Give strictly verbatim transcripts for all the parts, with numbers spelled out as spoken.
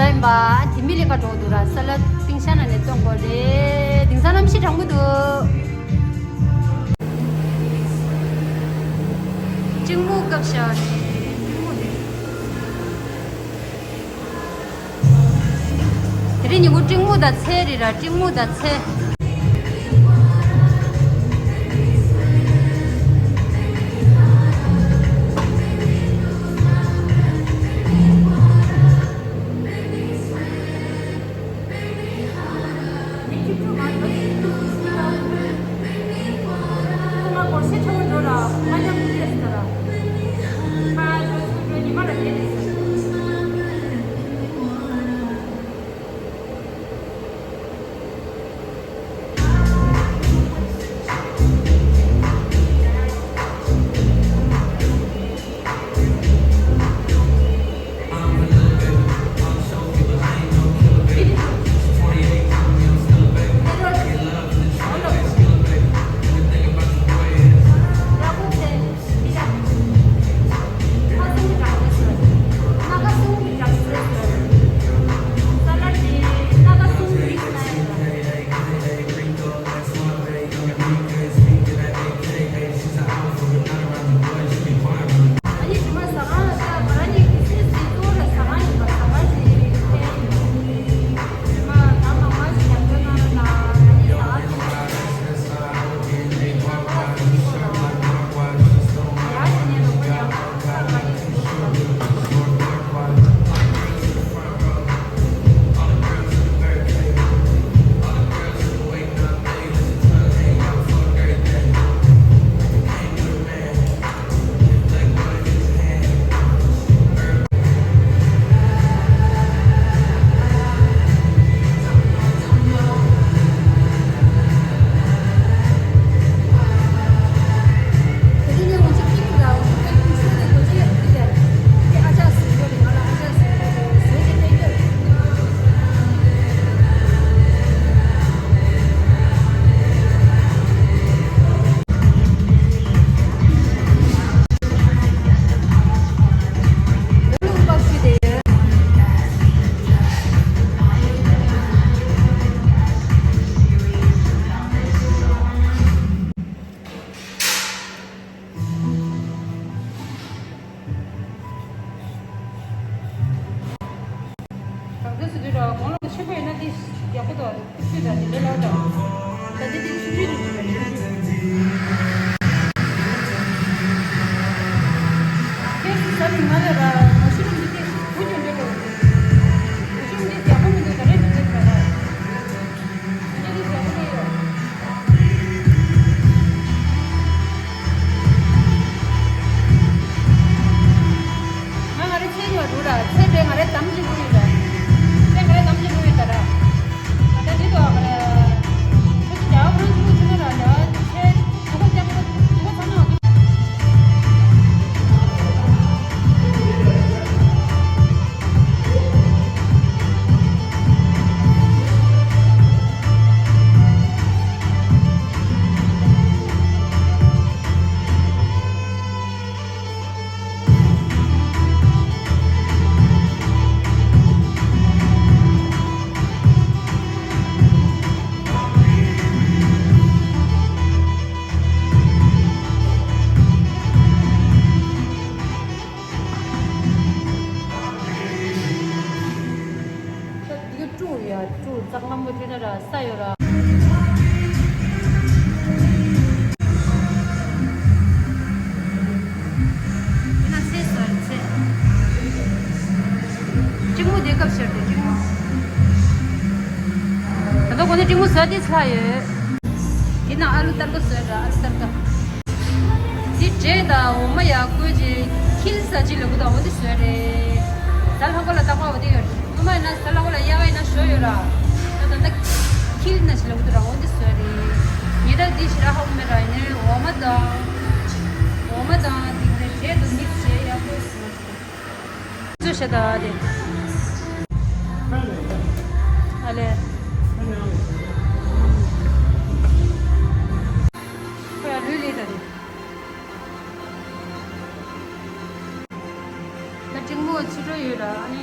ཡིན་པ། དེ་མི་ལས་ཀ་འགྲོ་འདུག་ར། ས་ལ་པིང་ཤ་ན་ནས་བཙོང་དགོས་རེད། དེང་སང་གནམ་གཤིས་གྲང་གི་འདུག་ཀྲིང་མུ་སྐབས་ཤར་རེད། ཀྲིང་མུ་རེད། དེ་རིང་ཉིན་གུང་ཀྲིང་མུ་དང་ཚལ་རེད་ར། ཀྲིང་མུ་དང་ཚལ། གང་འདྲ་སུ་དུས་ར་གོང་ལོག་ཆེན་པོ་ཡིན་ན་དེ་ཡག་པོ་འདུག་ཨ་ཁུ་ཚུད་ད་དེ་ལས་ལག་འདྲ། ད་དེ་དེ་ཆུང་ཆུང་རེད་འདུག་ཆུང་ཆུང་། ཁྱེད་ཀྱི་ས་མི་ང་ལ་ར་མ་ཤི་རུ་མི་དེ་བུ་ཉོ་འདོད་འགྲོ། བུ་ཆུང་འདི་ཡག་པོ་མི་འདུག་ད་རེས་འདི་འདྲ་འདྲ་ར། འདི་འདྲ་འདི་ཡག་པོ་འདུག་ཡོད། ང་ང་རེ་ཚེ་ཡོད་འདུག་ར། ཚེ་དེ་ང་རེ་དམ་གཅིག་པུ་ཡོད་ར། ཚེ་ང་རེ་དམ་གཅིག་པུ་ཡོད་ད་ར། ད་ལྟ་འདི་དུ་ཨ་ཁ་ར། ཁོ་ཚོ་རྒྱ་བ་ཁོ་ཚོ་ཚོ་ན་ར་ཡ་ཚེ་ཁོ་ཚོ་རྒྱ་བ་ཁོ་ཚོ་ཚོ་ན། འདི་ག་བཀྲུ་ཡ་བཀྲུ་གཙང་ལམ་པོ་བཀྲུ་ན་ར་ས་ཡོད་ར། ཡིན་ན་ཚེ་ཟོར་ཚེ། གཅིག་མོ་དེ་སྐབས་ཤར་དུ་གཅིག་མོ། ད་ལྟ་གོ་ནས་གཅིག་མོ་ཟོར་དེ་ཚ་ཡོད། དེ་ན་ཨ་ལུ་སྟར་ག་ཟོས་ར་ཨ་ལུ་སྟར་ག། དེ་འབྲས་དང་འོ་མ་ཡག་དགོས་ཀྱི་ཁིལ་ས་ཅི་ལ་གུ་དང་འོ་དེ་ཟོས་རེད། ད་ལྷག་པ་ལ་བཏགས་པ་འོ་དེ་ཡོད་རེད། ངོ་མ་ཡིན་ན་ད་ལྷག་པ་ལ་གཡག་ཡིན་ན་ཞོ་ཡོད་ར། ད་ད་ད་ཁིལ་ན་ཅི་ལ་གུ་དུ་ར་འོ་དེ་ཟོས་རེད། ཉེ་ར་དེ་ཞི་ར་ཧ་གོ་མེད་ར་ཡིན་ནའི་འོ་མ་དང་། འོ་མ་དང་དེ་འདྲ་འབྲས་དང་མིག་བྱས་ཡག་པོ་ཟོས། ཚོད་བྱེད་ད་དེ། ཨ་ལེ། ཁོ་ཡ་ལུས་ལས་ད་དེ། ད་གཅིག་མོ་ཕྱི་དྲོ་ཡོད་ལ་ཨ་ནི།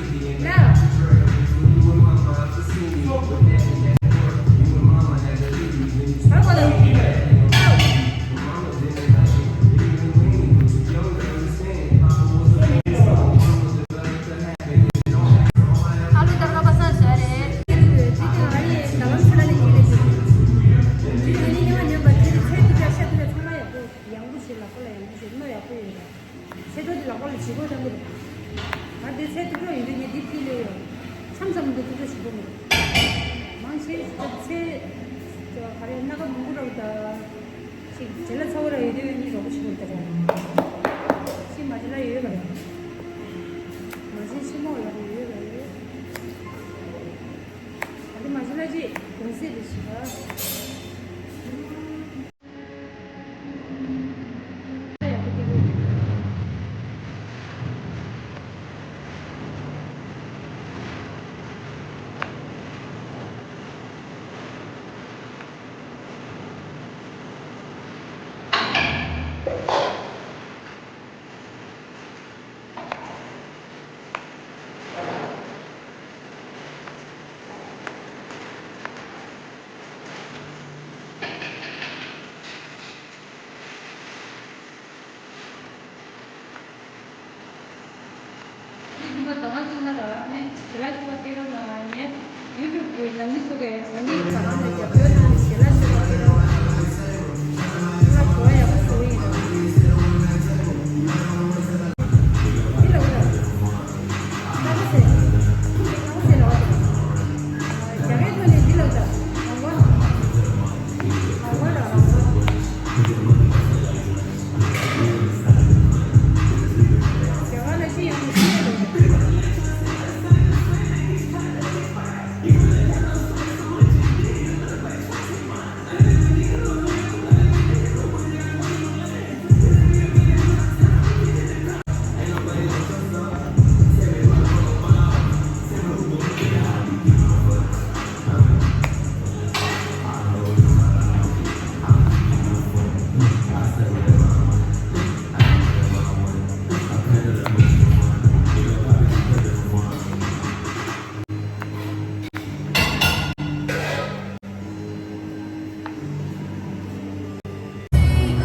ཡག་པོ་ཞིག་ལ་ཁོ་ལ་ཡག་པོ་ཞིག་མ་ཡག་པོ་ཡོད་རེད། ཚེ་ཐོ་དེ་ལ་ཁོ་ལ་བྱེད་སྒོ་བཏང་གི་རེད། ང་དེ་ཚེ་ཐོ་ཡོད་དུས་ངས་འདི་ཕུལ་ལེ་ཡོད། མཚམས་མཚམས་འདི་ཐུག་ཚོད་བྱེད་སྒོ་མི་རེད། མང་ཆེ་ཚེ་ག་རེ་སྣ་ཁ་མང་པོ་རག་ད། ཅིག་བྱེད་ལ་ཚ་བོ་ར་ཡོད་དུས་ངས་རོགས་པ་བྱེད་དགོས་ད་ར། ཅིག་མ་བྱེད་ལ་ཡོད་པ་རེད། མ་བྱེད་ཕྱི་མོ་ལ་ཡོད་པ་རེད། ད་དེ་མ་བྱེད་ལ་ཅིག་གུང་སེང་རེ་ཞིག་ལ། ཟླ་བ་གཅིག་ན་ར་ནི་ཞལ་ལག་མཆོད་པ་སྟེར་རོགས་གནང་། ངས་ཡུ་ཊུབ་གི་ནང་མི་ཚོ་གིས་ང་གཉིས་ཟ་ཁང་ལ་རྒྱབ་སྐྱོར་གནང་ནས་ཞལ་ལག་མཆོད་པ་སྟེར་རོགས་གནང་། ང་ལ་གོ་བ་ཡག་པོ་ཞུ་གི་ཡིན་ར། འདི་ལ་འོ་ལ། ལག་པ་ཟེར། ལག་པ་ཟེར་ལ་འོ་ལ། རྒྱ་སྐད་ཐོག་ནས་འདི་ལ་འོ་ལ། ལག་པ་ལ་འོ་ལ།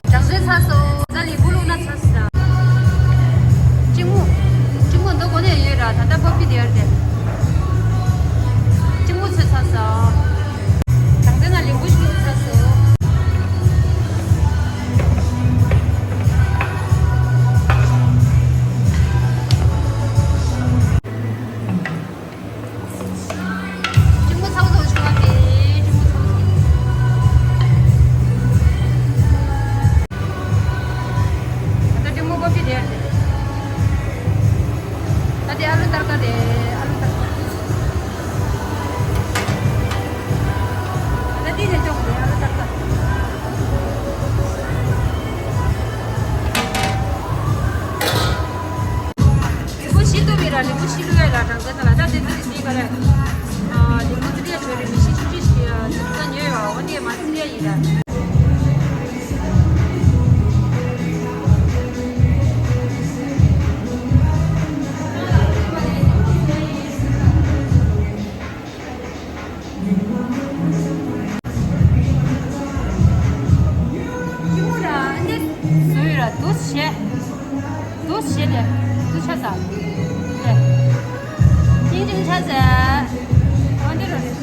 གྲང་ཚོད་ཚར་སོང་། ད་ལས་འགུལ་བླུགས་ན་ཚར་སོང་། གཅིག་མོ། གཅིག་མོ་འདི་གོ་ནས་ཡོད་ར། ད་ལྟ་པོ་པི་དེ་ཡར་དེ། གཅིག་མོ་ཚོད་ཚར་སོང་། གྲང་ཚོད་ན་ལས་འགུལ་ཞིག་བླུགས་ཚར་སོང་། གཅིག་མོ་ཚ་བོ་ཚ་བོ་ཞིག་བ་དེ། གཅིག་མོ་ཚ་བོ་ཚ་བོ། ད་ལྟ་གཅིག་མོ་ཀོ་ཕི་རེད། ད་དེ་ཨ་ལུ་ཏར་ཀ་རེད། ཨ་ལུ་ཏར་ཀ། ད་དེ་ནས་ཅོག་རེད། ཨ་ལུ་ཏར་ཀ། ལུས་པོ་ཞི་ཐུབ་པའི་ར། ལུས་པོ་ཞི་ལུས་ཡ་ལ་གྲང་ཚད་ལ། ད་དེ་ཚོ་དེ་ག་རེ། ཨ། ལུས་པོ་ཙི་ཏྲ་ཞོ་རེ་མི་ཤི་ཆུ་ཆུ་ཞི་ཡ་ཙི་ཙ་ཉོས་ཡོད། འོ་དེ་མ་ཙི་ཡ་ཡིན་ར། ཡུ་ར་འདི་སུ་ཡུ་ར་འདུ་བྱེད། འདུ་བྱེད་ལས། འདུ་ཆ་ས། ལས། ཅིང་ཅིང་ཆ་ས། འོ་འདི་རོ་རེད།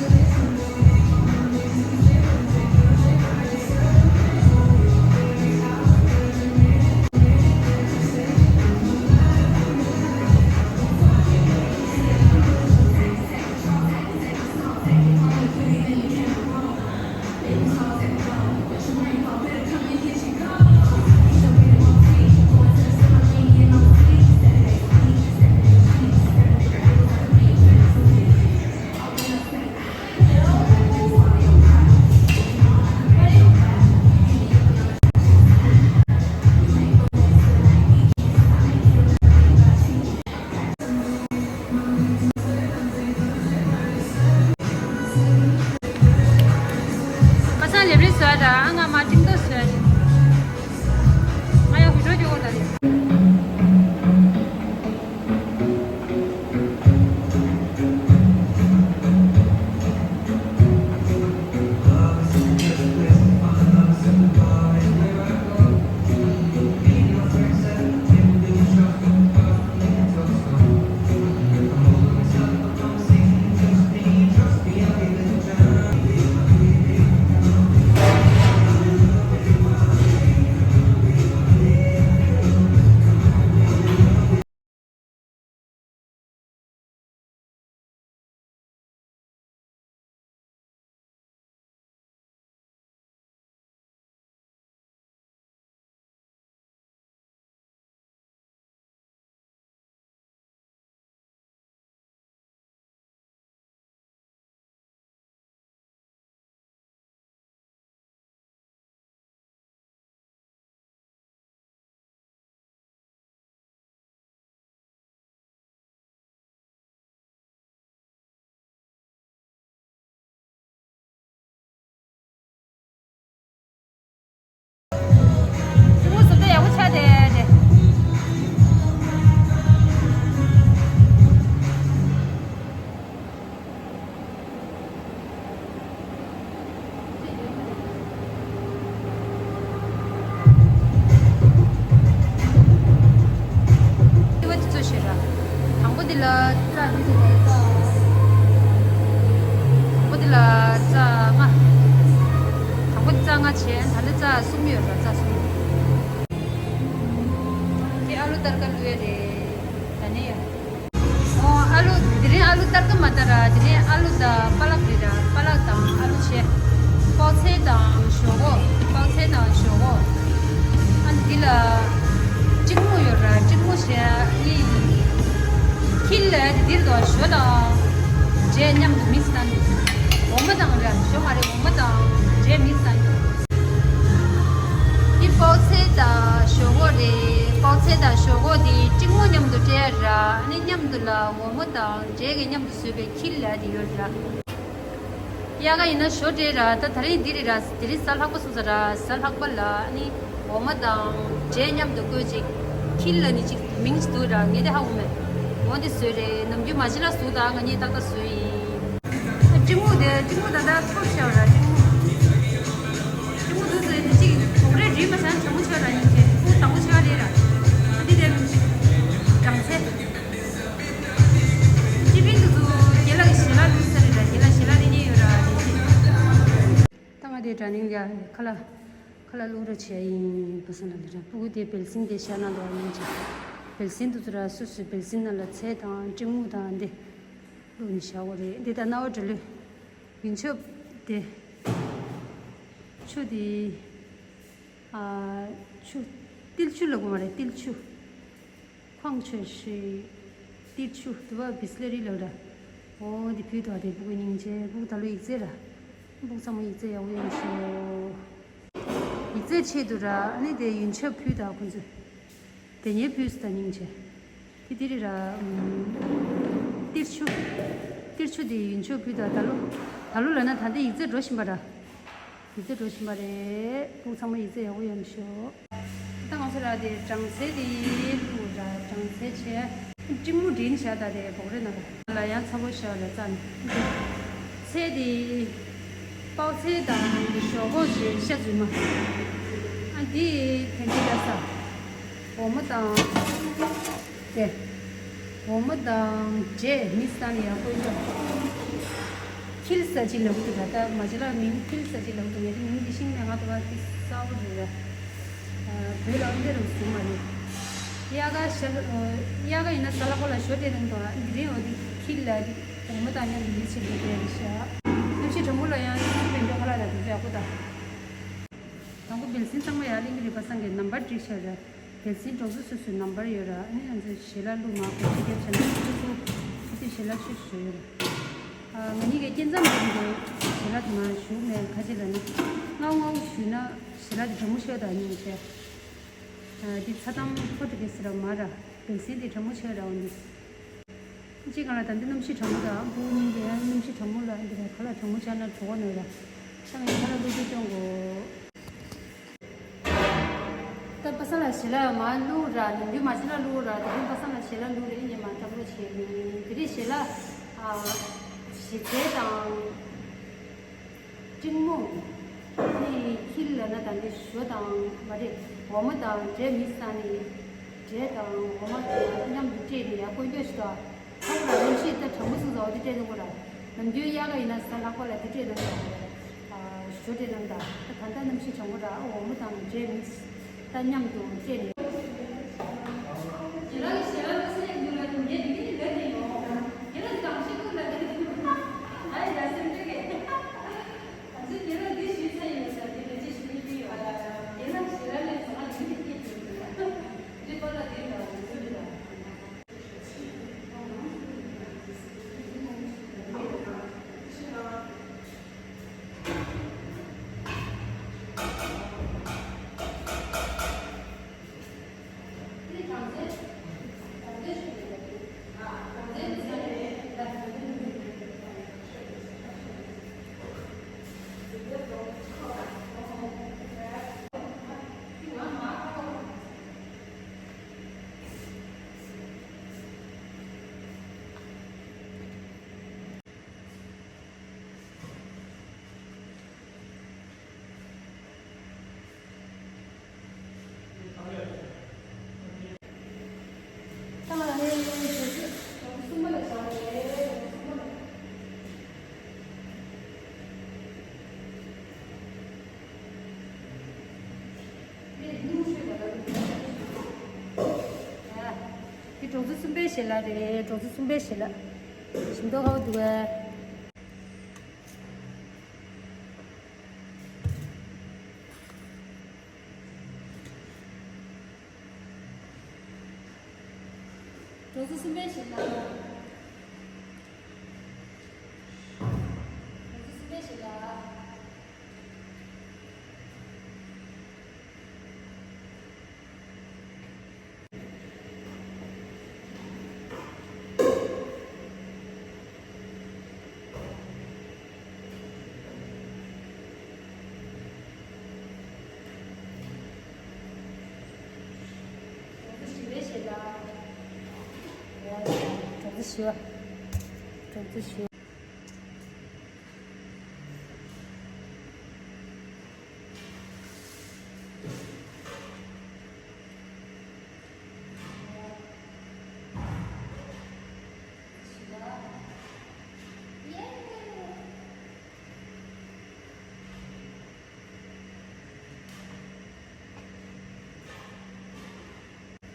ཏར་ཀ་བླུགས་ཡ་རེད། ད་ནི་ཡ། ཨོ་ཨ་ལུ་དེ་རིང་ཨ་ལུ་ཏར་ཀ་མ་ཏར་ར། དེ་རིང་ཨ་ལུ་དང་པ་ལག་རེད་ར། པ་ལག་དང་ཨ་ལུ་བྱས། པའོ་ཚལ་དང་ཞོག་ཁོག་པའོ་ཚལ་དང་ཞོག་ཁོག་ཨ་ནི་འདི་ལ་ཀྲིག་མོ་ཡོད་ར། ཀྲིག་མོ་བྱས་ཨ་ནི། ཁིལ་ལ་དེ་འདིར་དོ་ཞོ་དང་འབྲས་མཉམ་དུ་མིག་སི་བཏང་། འོ་མ་དང་ར་ཞོ་མ་རེད། འོ་མ་དང་འབྲས་མིག་སི་བཏང་། འདི་པའོ་ཚལ་དང་ཞོག་ཁོག་རེད། པའོ་ཚལ་དང་ཞོག་ཁོག་འདི་ཀྲིག་མོ་མཉམ་དུ་སྤྲད་ར། ཨ་ནི་མཉམ་དུ་ལ་འོ་མ་དང་འབྲས་ཀྱི་མཉམ་དུ་བཟོས་པའི་ཁིལ་ལ་དེ་ཡོད་ར། དབྱར་ཁ་ཡིན་ན་ཞོ་སྤྲད་ར། ད་ད་རིང་འདི་རེད་ར། དེ་རིང་གཟའ་ལྷག་པ་སོང་ཙང་ར། གཟའ་ལྷག་པ་ལ་ཨ་ནི་འོ་མ་དང་འབྲས་མཉམ་དུ་བསྐོལ་ཅིག་ཁིལ་ལ་ནི་ཅིག་མིང་ཅིག་འདུག་ར། ངས་དེ་ཧ་གོ་མེད། འོ་འདི་བཟོས་རེད། ནམ་རྒྱུན་མ་བྱེད་ལ་བཟོ་དང་། ང་གཉིས་ཏག་ཏག་བཟོས་ཡིན། ཀྲིག་མོ་དེ་ཀྲིག་མོ་ད་ལྟ་ཐོར་ཤར་ར། ཀྲིག་མོ་ཀྲིག་མོ་འདུག་ཟེར་ནི་ཅིག་གོང་རེ་རིལ་མ་བྱང་གྲང་མོ་ཆགས་ར། ཡིན་ཅེ་ཁོ་དང་པོ་ཆགས་རེད་ར། ཨ་འདི་དེ་གྲང་ཚད། སྤྱི་པིན་དུ་ཚུ་རྒན་ལགས་ཀྱི་ཞལ་ལག་བླུགས་ས་རེད་ར། རྒན་ལགས་ཞལ་ལག་ལེན་མཁན་ཡོད་ར། རེད་ཅེ། ད་ང་དེ་དྲ་ནིང་ཡ་ཁ་ལག་ཁ་ལག་བླུགས་རོགས་བྱས་ཡིན། པ་སངས་ལ་ལ་ར། སྤུ་གུ་དེ་བལ་སྲིན་དེ་ཤ་ན་འདོགས་ཡིན་ཅེ། བལ་སྲིན་དུ་ཚུ་ར། སོ་སོའི་བལ་སྲིན་ནང་ལ་ཚལ་དང་ཀྲིག་མོ་དང་དེ་བླུགས་ནས་བཞག་གོ་རེད། འདི་ད་རྣ་བ་འགྲོ་ལོས་ཡུན་ཆོབ་དེ་ཆུ་དེ་ཨ་ཆུ་ཏིལ་ཆུ་ལ་གོ་མ་རེད། ཏིལ་ཆུ། ཁོང་ཆོས་ཤིག་ཏིར་ཆུ་དུ་བ་བི་སི་ལེ་རི་ལོ་ར། འོ་འདི་ཕུལ་དོ་དེ་སྤུ་གུ་སྙིང་རྗེ། སྤུ་གུ་ད་ལོ་ཡིག་ཚད་ར། སྤུ་གུ་ཚང་མ་ཡིག་ཚད་ཡག་པོ་ཡོང་ཤོག་ཡིག་ཚད་ཆེད་དུ་ར། ཨ་ནི་དེ་ཡུན་ཆབ་ཕུལ་དང་ཁོང་ཚོས། དེ་ཉེ་ཕུལ་སུ་ད་སྙིང་རྗེ། དེ་དེ་རི་ར། ཏིར་ཆུ། ཏིར་ཆུ་དེ་ཡུན་ཆབ་ཕུལ་དང་ད་ལོ། ད་ལོ་ལ་ན་ད་འདི་ཡིག་ཚད་འགྲོ་བཞིན་པ་ར། ཡིག་ཚད་འགྲོ་བཞིན་པ་རེད། སྤུ་གུ་ཚང་མ་ཡིག་ཚད་ཡག་པོ་ཡོང་ཤོག་ད་ང་ཚོ་ར་དེ་གྲང་ཚལ་དེ་བླུགས་ར། གྲང་ཚལ་བྱས། ཀྲིག་མོ་འདྲེན་བྱས། ད་དེ་བོག་རེ་ན་ར་ལ་ཡང་ཚ་པོ་ཤ་ར་རྩ་ནས། ཚལ་དེ་པའོ་ཚལ་དང་ཞོག་ཁོག་ཞེས་ཤ་རྫུན་མ། ཨ་འདི་ཕན་ཚུན་ལ་ས་འོ་མ་དང་། དེ། འོ་མ་དང་འབྲས་མིག་སི་བཏང་ནས་ཡག་པོ་ཡོད། ཁིལ་ས་ཅི་ལབ་འདུག་ད་ལྟ་མ་ཅི་ལ་མིང་ཁིལ་ས་ཅི་ལབ་འདུག་ངས་དེ་མིང་འདི་ཤིང་ནས་ང་དུ་བ་ཏི་ས་བོ་རེད་ར། བོད་ལ་འདི་རུ་སུ་མ་རེད། དབྱར་ཁ་ཤར། དབྱར་ཁ་ཡིན་ན་གཟའ་ལྷག་པ་ལ་ཞོ་སྤྲད་གནང་དང་། འདི་རིང་འོ་འདི་ཁིལ་ལ་འདི་འོ་མ་དང་མཉམ་དུ་ཡིད་ཆེས་འདུག་རེད་ཤག་གནམ་གཤིས་གྲང་མོ་ལ་ཡང་ཡིད་ཆེས་འདུག་ཁ་ལག་ལ་འདུག་ཡག་པོ་དང་། དང་པོ་བལ་སྲིན་གཙང་མ་ཡར་ལེན་གྱི་རེད། པ་སངས་ཀྱི་ནམ་བར་བསྒྲིགས་བྱས་ར། བལ་སྲིན་གྲོགས་ཚོ་སོ་སོའི་ནམ་བར་ཡོད་ར། ཨ་ནི་ང་ཚོས་ཞལ་ལག་བླུགས་མ་གོ་ཅི་རྒྱབ་བྱས་ན་ཁོ་ཚོ་ཁོ་ཚོས་ཞལ་ལག་ཆུ་ཞུ་ཡོད་ར། ང་གཉིས་ཀྱི་སྐྱེ་མཚམས་འདི་གི་ཞལ་ལག་དེ་མ་ཞུ་མེད། ཁ་ཅིག་ལ་ནི་ངའུ་ངའུ་ཞུས་ན་ཞལ་ལག་དེ་གྲང་མོ་ཤོད་དང་ཉིན་བྱས། འདི་ཚ་དམ་ཕོ་དེ་གས་ར་མ་ར། བལ་སྲིན་དེ་གྲང་མོ་ཤོད་ར་འོ་འདི། ཅི་གང་ལ་ད་འདི་གནམ་གཤིས་གྲང་མོ་དང་སྤུ་གུ་གཉིས་ཀྱི་ཡང་གནམ་གཤིས་གྲང་མོ་ལ་འདི་ར་ཁ་ལག་གྲང་མོ་བྱས་ན་གྲོགས་པོ་ནོར་ར། ད་ངས་ཁ་ལག་བླུགས་རྒྱུ་སྟོན་དགོས། ད་པ་སངས་ལ་ཞལ་ལག་མ་བླུགས་ར། ནམ་རྒྱུན་མ་ཞལ་ལག་བླུགས་ར། དེ་རིང་པ་སངས་ལ་ཞལ་ལག་བླུགས་རེད། ངས་མ་ལྟ་བུ་བྱས་ཡིན། དེ་རིང་ཞལ་ལག་ཨ་ཞི་ཚལ་དང་། ཀྲིག་མོ། ཨ་ནི་ཁིལ་ལ་ན་ད་འདི་ཞོ་དང་མ་རེད། འོ་མ་དང་འབྲས་མིག་སི་ནི། འབྲས་དང་འོ་མ་དང་མཉམ་དུ་སྤྲད་ནས་ཡར་བསྐོལ་རྒྱུ་ཞིག་དང་། ཁོ་རང་གནམ་གཤིས་ད་གྲང་མོ་སོང་ཙང་འོ་དེ་སྤྲད་གནང་དགོས་ར། ནམ་རྒྱུན་དབྱར་ཁ་ཡིན་ན་གཟའ་ལྷག་པ་ལ་དེ་སྤྲད་གནང་དང་། ཞོ་སྤྲད་གནང་དང་། ད་ད་ལྟ་གནམ་གཤིས་གྲང་པོ་ར། འོ་མ་དང་འབྲས་མིག་སི་ད་མཉམ་དུ་སྤྲད་ནས། གྲོང་ཚོ་གསུམ་པའི་ཞལ་ལག་རེད། གྲོང་ཚོ་གསུམ་པའི་ཞལ་ལག་ཞིམ་མདོག་ཁ་བོ་འདུག་གས། གྲོང་ཚོ་གསུམ་པའི་ཞལ་ལག་གྲོང་ཚོ་གསུམ་པའི་ཞལ་ལག་གྲོང་ཚོ་བཞི་བ། གྲོང་ཚོ་བཞི་བ།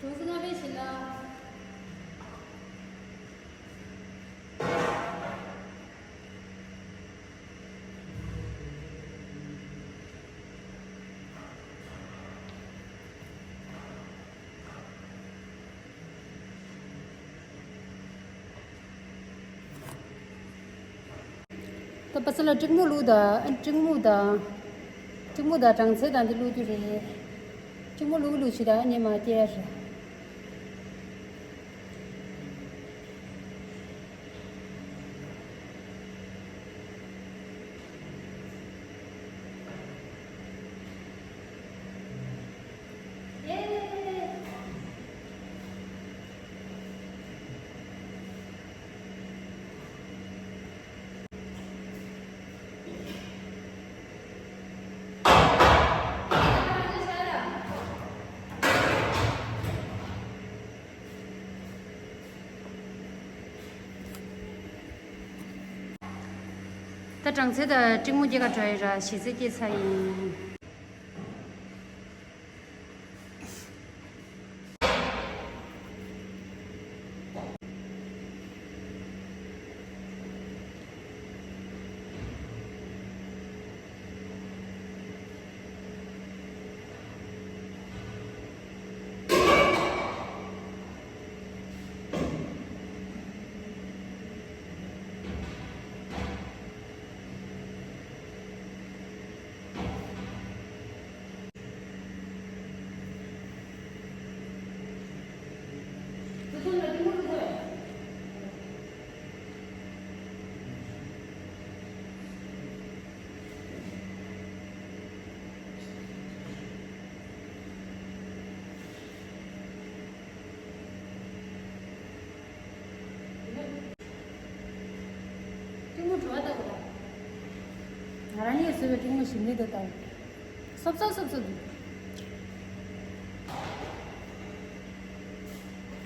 གྲོང་ཚོ་ལྔ་པའི་ཞལ་ལག་ད་པ་ས་ལ་ཀྲིག་མོ་བླུགས་དང་། ཨ། ཀྲིག་མོ་དང་། ཀྲིག་མོ་དང་སྦྲང་རྩི་དང་འདི་བླུགས་རྒྱུ་རེད། ཀྲིག་མོ་བླུགས་བླུགས་བྱས་དང་། ཨ་ནི་མར་བསྐྱལ་རེད། ད་སྦྲང་རྩི་དང་ཀྲིག་མོ་སྐྱེལ་ག་འགྲོ་ཡི་ར། ཞལ་རྩི་སྐྱེལ་ཚར་ཡིན། ཀྲིག་མོ་བྲོ་བ་ལྟ་བུ། ང་རང་ཉིད་བཟོས་པའི་ཀྲིག་མོ་ཞིམ་ལི་དེ་ལྟ་བུ། སོབ་སོབ་སོབ་སོབ་འདུག་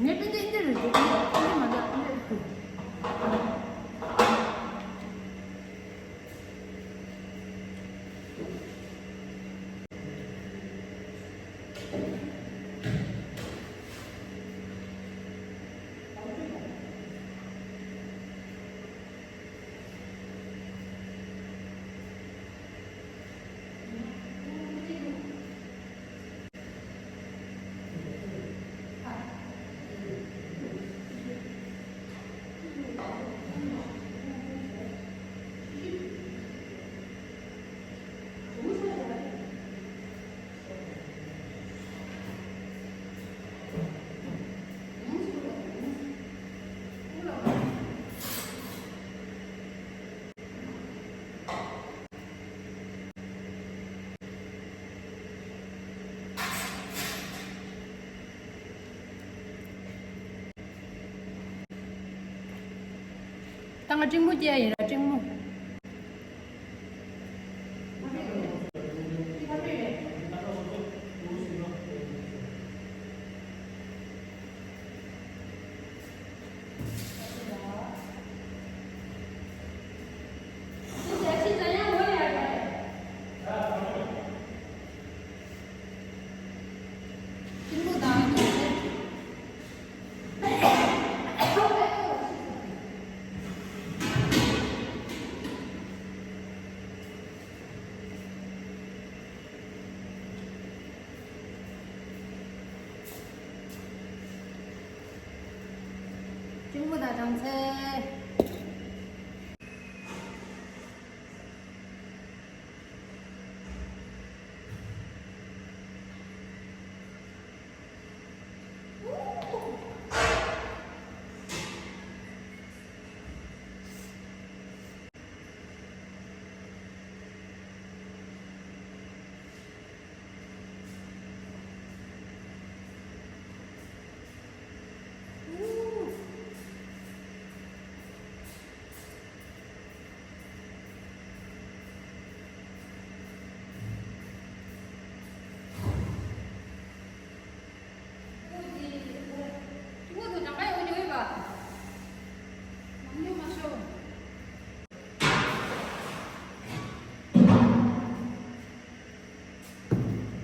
ངས་ཏན་ཏན་འདི་རེད་འདུག་ཏན་ཏན་མ་འདུག་ཏན་ཏན་འདུག་ད་ང་ཀྲིག་མོ་སྐྱེལ་ཡིན་ར། ཀྲིག་མོ། གཅིག་པུ་དང་སྦྲང་ཚེ།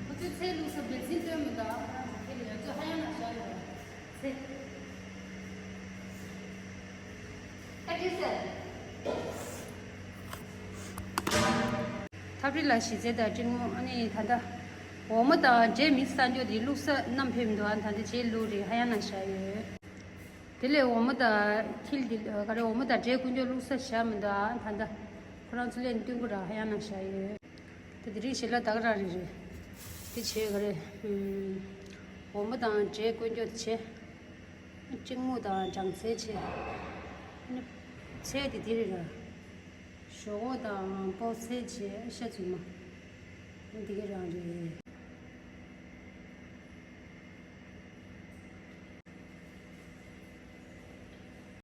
ཁོ་ཚོས་ཚལ་བླུགས་ས་བེ་སིན་སྟོན་མི་འདུག་ཨ་ཁ་རང་ཚོ་ཁྱེད་ལ་ཡ་ཚོ་ཧ་ཡང་ན་བཞག་ཡོད་ཚེ། ཨ་ཏི་སེ། ཐབ་རི་ལ་གཞི་རྩེ་དང་སྤྲིན་མོ། ཨ་ནི་ད་ལྟ་འོ་མ་དང་འབྲས་མིག་སྲང་སྐྱོ་དེ་བླུགས་ས་བསྣམས་ཕེབས་མི་འདུག་ཨ་ད་ལྟ་རྗེས་བླུགས་རེད། ཧ་ཡང་ན་བཞག་ཡོད། དེ་ལས་འོ་མ་དང་འཁྱིལ་དེ་ག་རེ་འོ་མ་དང་འབྲས་དཀོན་མཆོག་བླུགས་ས་བཞག་མི་འདུག་ཨ་ད་ལྟ་ཁོ་རང་ཚོ་ལས་སྟོན་གོ་ར་ཧ་ཡང་ན་བཞག་ཡོད། དེ་དེ་རིང་ཞལ་ལག་ད་ག་རང་རེད་རེད། དེ་བྱས་ག་རེ། ཨུམ། འོ་མ་དང་འབྲས་དཀོན་མཆོག་དེ་བྱས། སྤྲིན་མོ་དང་སྦྲང་རྩི་བྱས། ཨ་ནི་ཚལ་དེ་དེ་རེད་ར། ཞོག་ཁོག་དང་སྤོག་ཚལ་བྱས་ཤ་ཚུགས་མ། ཨ་ནི་དེ་ག་རང་རེད།